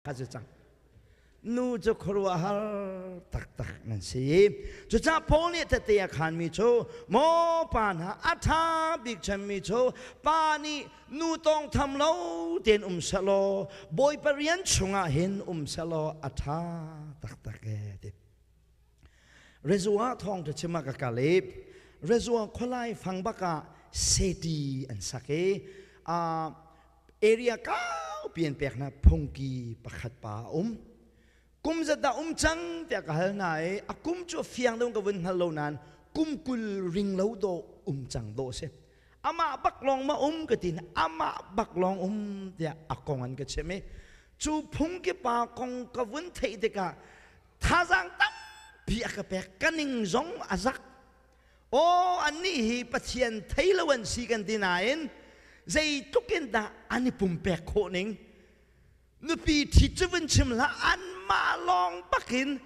Ka cu cang. Nu cu khuaruahhar taktak nan si. Cucaah Paul nih tete a khanmi cu maw pa hna a ṭha bik cemmi cu pa nih nu tawngtham lo tein um sehlaw Bawipa rian chungah hin um sehlaw a ṭha taktak ee ti. Rezua thawngṭha chim ah ka kal i Rezua khualai fang bak ah seti an sak i area kaupi an pek hna phungki pakhat pa a um kum zat dah um cang tiah ka hal hna i a kum cu fiang deuh ka vun hngal lo nain kum 20 ring lo dawh um cang dawh si amah bak lawng ma um ka ti amah bak lawng um tiah a kong an ka chim i cu phungki pa kong ka vun theih tikah thazaang tampi a ka pek ka ning zong a zak Aw annih hi Pathian thei lo an si kan ti nain zeitluk in dah an i pumpek khawh ning nupi ṭhit cu vun chim hlah anmah lawng bakin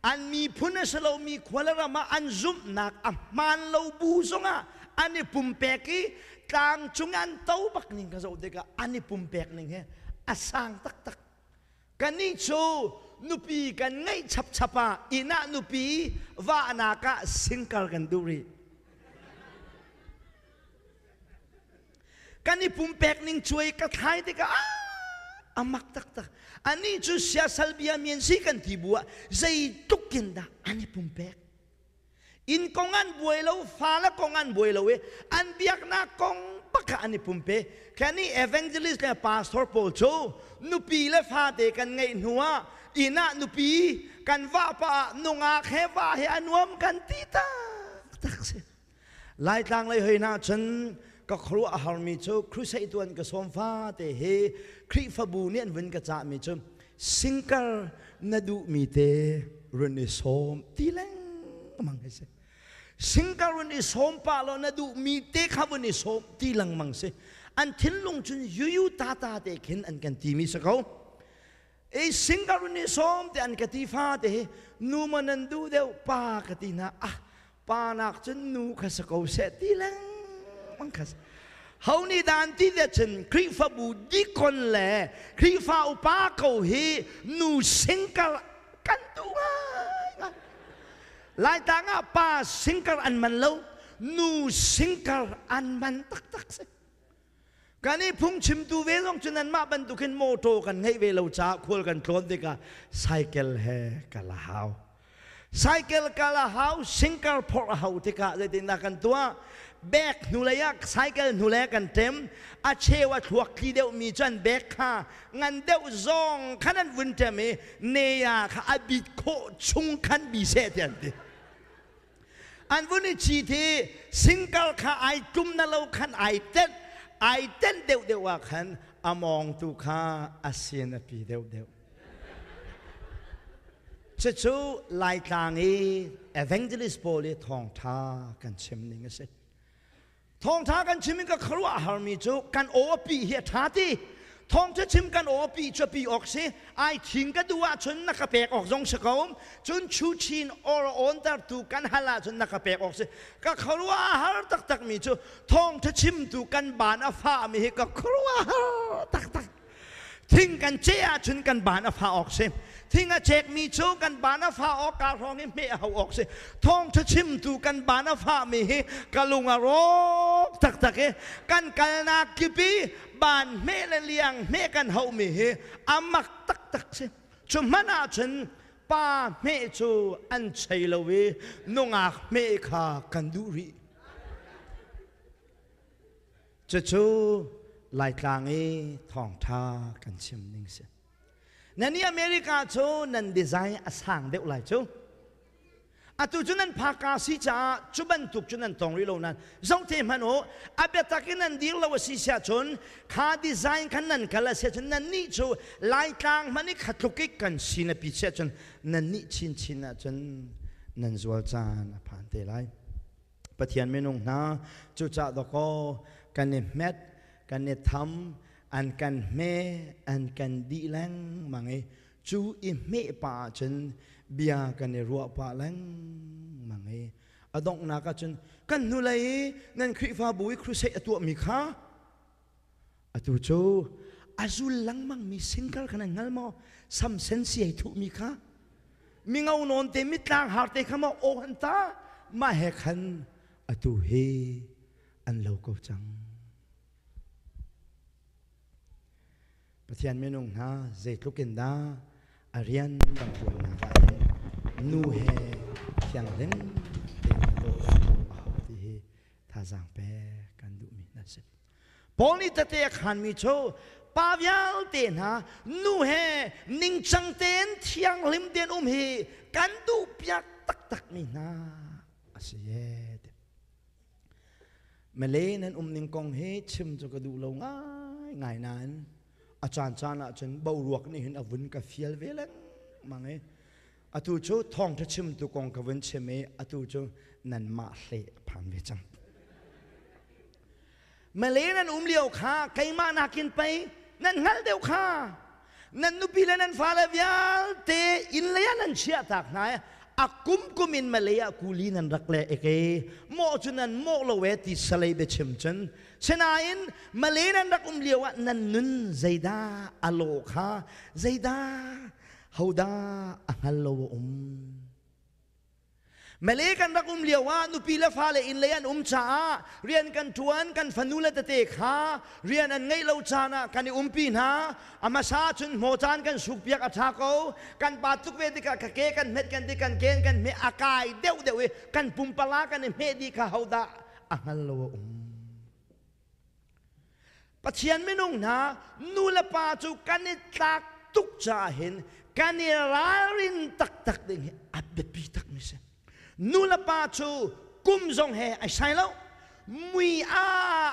an miphun a si lomi khua le ram ah an zumhnak a hmaan lo bu zongah an i pumpek i tlang cung an to bak ning ka zoh tikah an i pumpek ning hi a sang taktak. Kannih cu nupi kan ngeih chapchap ah inn ah nupi vahnak ah singkar kan duh rih. Kan i pumpek ning cuai ka thlai tikah ah a mak taktak. Anih cu siasal bia mi an si kan ti bu ah zeitluk in dah an i pumpek. Inn kong an buai lo, fale kong an buai lo i an biaknak kong bak ah an i pumpe. Kan i evangelist le pastor pawl cu nupi le fate kan ngeih hnu ah inn ah nupi kan vahpa ah nungak he va he a nuam kan ti taktak si. Laitlang lei hoi hna cun ka khuaruah a harmi cu crusade tuan ka sawm fate hi Khrihfabu nih an vun ka cahmi cu singkar na duhmi te run i sawm ti lengmang hi si. Singkar run i sawm pah law na duhmi te kha vun i sawm ti lengmang si. An thinlung cun yuyu tata te khin an kan timi si ko. E singkar run i sawm te an ka ti fa te hi nu ma nan duh deuh pa ka ti hna ah pa nak cun nu kha si ko seh ti lengmang kha ho nih dan ti de cun Khrihfabu dikon le Khrihfa upa ko hi nu singkar kan duh ngai Laitlang ah pa singkar an man lo nu singkar an man taktak si kan i phungchimtu ve zong cu nanmah bantukin motor kan ngeih ve lo caah khual kan tlawn tikah cycle he kal a hau cycle kal a hau singkar phorh a hau tikah zeitindah kan tuah bag hnulei ah cycle hnulei ah kan ṭem a cheu a thluak tli deuhmi cu an bag kha ngan deuh zong khan an vun ṭem i neya kha a bit khawh chung khan bi seh ti an ti An vun i cit i singkar kha ai tlum na lo khan ai tenh, ai tenh deuhdeuh ah khan a mawngtu kha a sin a pi deuhdeuh. Cucu Laitlang i evangelist pawl i thawngṭha kan chim ning a si. Thawngṭha kan chim in ka khuaruah harmi cu kan aw a pi hi a ṭha ti. Thawngṭha chim kan aw a pi cu a pi awk si. Ai thing ka duh ahcun na ka pek awk zong si ko. Cun chuchin or awntertu kan hal ahcun na ka pek awk si. Ka khuaruah har taktakmi cu thawngṭha chimtu kan baan a fahmi hi ka khuaruah har taktak. Thing kan ceh ahcun kan baan a fah awk si. Thing a cekmi cu kan baan a fah awk kaa hrawng i hmeh a hau awk si. Thawngṭha chimtu kan baan a fahmi hi ka lung a rawk taktak i kan kalnak kip i baan hmeh le liang hmeh kan hauhmi hi a mak taktak si. Cu hmanh ahcun pa hmeh cu an chei lo i nungak hmeh kha kan duh rih. Cucu Laitlang i thawngṭha kan chim ning si. Nan i America cu nan design a sang deuh lai cu. Atu cu nan phaka si caah cu bantuk cu nan tong rih lo nain zoh te hmanh u a biatak in nan dir lo a si siah cun kha design khan nan kal a si ahcun nan nih cu Laitlang hmanh i khatluk i kan si na pi siah cun nan nih chinchin ahcun nan zual caan a phan te lai. Pathian minung hna cucah dawkaw kan i hmet kan i tham an kan hme an kan dih lengmang i cu i hmeh pah ahcun bia kan i ruah pah lengmang i a donghnak ahcun kan hnulei i nan Khrihfabu i crusade a tuahmi kha atu cu A zul lengmang mi sinkar kha nan hngal maw? Samsen siai thuh mi kha mingo nawn te mitlang har te kha maw aw han ta mah he khan atu hi an lo ko cang. Pathian minung hna zeitluk in dah a rian kan ṭuannak ah hin nu he thianghlim tein a hau ti hi thazaang pek kan duhmi hna si. Paul nih tete a khanmi cu pa vialte hna nu he ningcang tein thianghlim tein um hi kan duhpiak taktakmi hna a si e. Malay nan um ning kong hi chim cu ka duh lo ngai ngai nain a caan caan ah cun boruak nih hin a vun ka fial ve lengmang i atu cu thawngṭha chimtu kong ka vun chim i atu cu nanmah hle a phan ve cang. Malay nan um lio kha keimah nakin pei nan hngalh deuh kha nan nupi le nan fale vialte inn lei ah nan chiah tak hna i a kum kum in Malay ah kuli nan rak le eke mawh cu nan mawh lo e ti salei biachim cun sinain Malay nan rak um lio ah nan nun zeidah a lawh kha zeidah hodah a hngal lo a um Malay kan rak um lio ah nupi le fale inn lei an um caah rian kan ṭuan, kan fanu le tete kha rian an ngeih lo caan ah kan i umpi hna. A hmasa cun hmaw caan kan sukpiak a ṭha ko. Kan pa tuk ve tikah ka ke kan hmet kan ti kan ken kan hmeh a kai deuh deuh i kan pumpala kan i hmeh dih kha hodah a hngal lo a um. Pathian minung hna nu le pa cu kan i tlak tuk caah hin kan i ralrin taktak ding hi a biapi takmi si. Nu le pa cu kum zong he ai sai lo. Mui a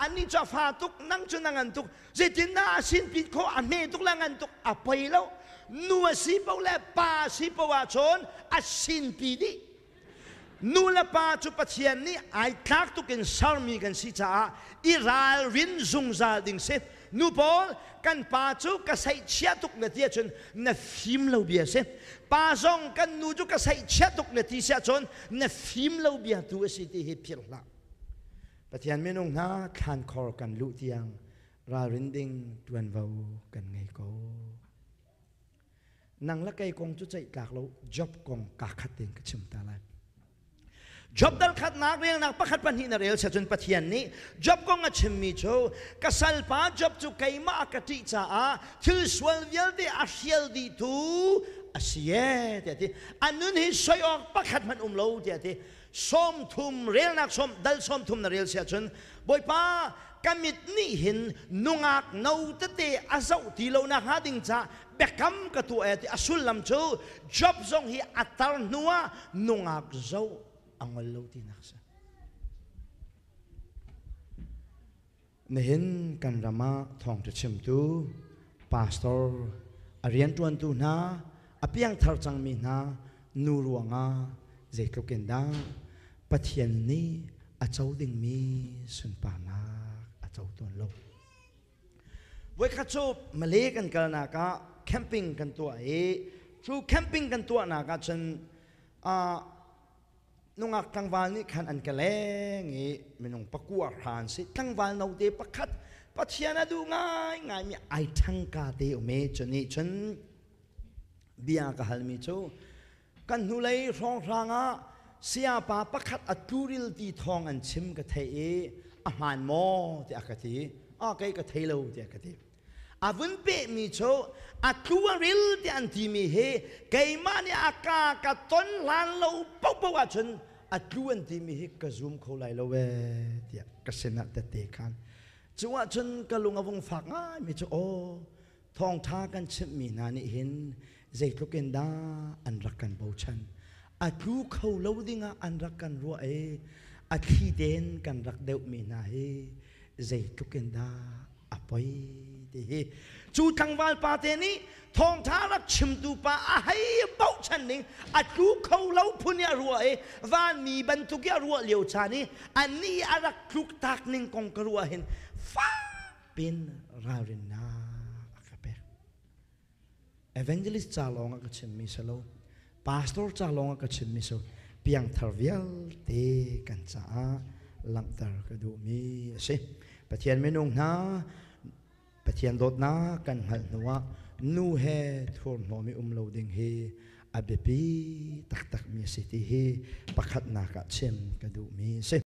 annih cu a fa tuk nang cu na ngan tuk zeitindah a sin pin khawh a hme tuk le ngan tuk a poi lo. Nu a si paoh le pa a si paoh ahcun a sin pi dih. Nu le pa cu Pathian nih ai tlak tuk in sermi kan si caah i ralrin zungzal ding si. Nu pawl kan pa cu ka seihchia tuk na ti ahcun na fim lo bia si. Pa zong kan nu cu ka seihchia tuk na ti si ahcun na fim lo bia tu a si ti hi philh hlah. Pathian minung hna thlankhor kan luh tiang ralrin ding tuanvo kan ngei ko. Nang le kei kong cu ceih tlak lo Job kong ka khat tein ka chim ta lai. Job dal khatnak relnak pakhat pahnih na rel cun Pathian nih Job kong a chimmi cu ka salpa Job cu keimah a ka ṭih caah thil sual vialte a hrial dihtu a si e tiah ti. A nun hi soi awk pakhat hmanh um lo tiah ti. 30 relnak sawm dal 30 na rel sia cun Bawipa ka mit nih hin nungak no tete a zoh ti lo nak hnga ding ca biakam ka tuah e ti a sullam cu Job zong hi a tar hnu ah nungak zoh a ngol lo tinak si. Nihin kan ram ah thawngṭha chimtu pastor a rianṭuantu hna a piangthar cangmi hna nu ruangah zeitluk in dah Pathian nih a co dingmi sunparnak a co tawn lo. Voikhat cu Malay kan kalnak ah camping kan tuah i cu camping kan tuahnak ah cun nungak tlangval nih khan an ka leng i minung pakua hra an si tlangval note pakhat Pathian a duh ngaingaimi ai ṭhangka te um i cu nih cun bia ka halmi cu kan hnulei hrawnghrang ah sayapa pakhat a tluril ti thawng an chim ka theih i a hmaan maw tiah ka ti a kei ka thei lo tiah ka ti A vun pehmi cu a tlu a ril tiah an timi hi keimah nih a ka ka ton hlan lo paohpaoh ahcun a tlu an timi hi ka zum kho lai lo ee tiah ka sinah tette khan. Cu ahcun ka lung a vung fak ngaimi cu aw thawngṭha kan chimhmi hna nih hin zeitluk in dah an rak kan bochan. A tlu kho lo dingah an rak kan ruah i a thli tein kan rak deuhmi hna hi zeitluk in dah a poi ti hi cu tlangval pa te nih thawngtha rak chimtu pa a hei bochan ning a tlu kho lo phun i a ruah i vanmi bantuk i a ruah lio caan i anih a rak tluk tak ning kong ka ruah hin fak pin ralrinnak a ka pek evangelist ca lawng ah ka chimmi si lo pastor ca lawng ah ka chimmi si piangthar vialte kan caah langhter ka duhmi a si pathian minung hna. Pathian dawtnak kan hngalh hnuah nu he thurhnawm i um lo ding hi a biapi taktakmi a si ti hi pakhatnak ah chim ka duhmi a si.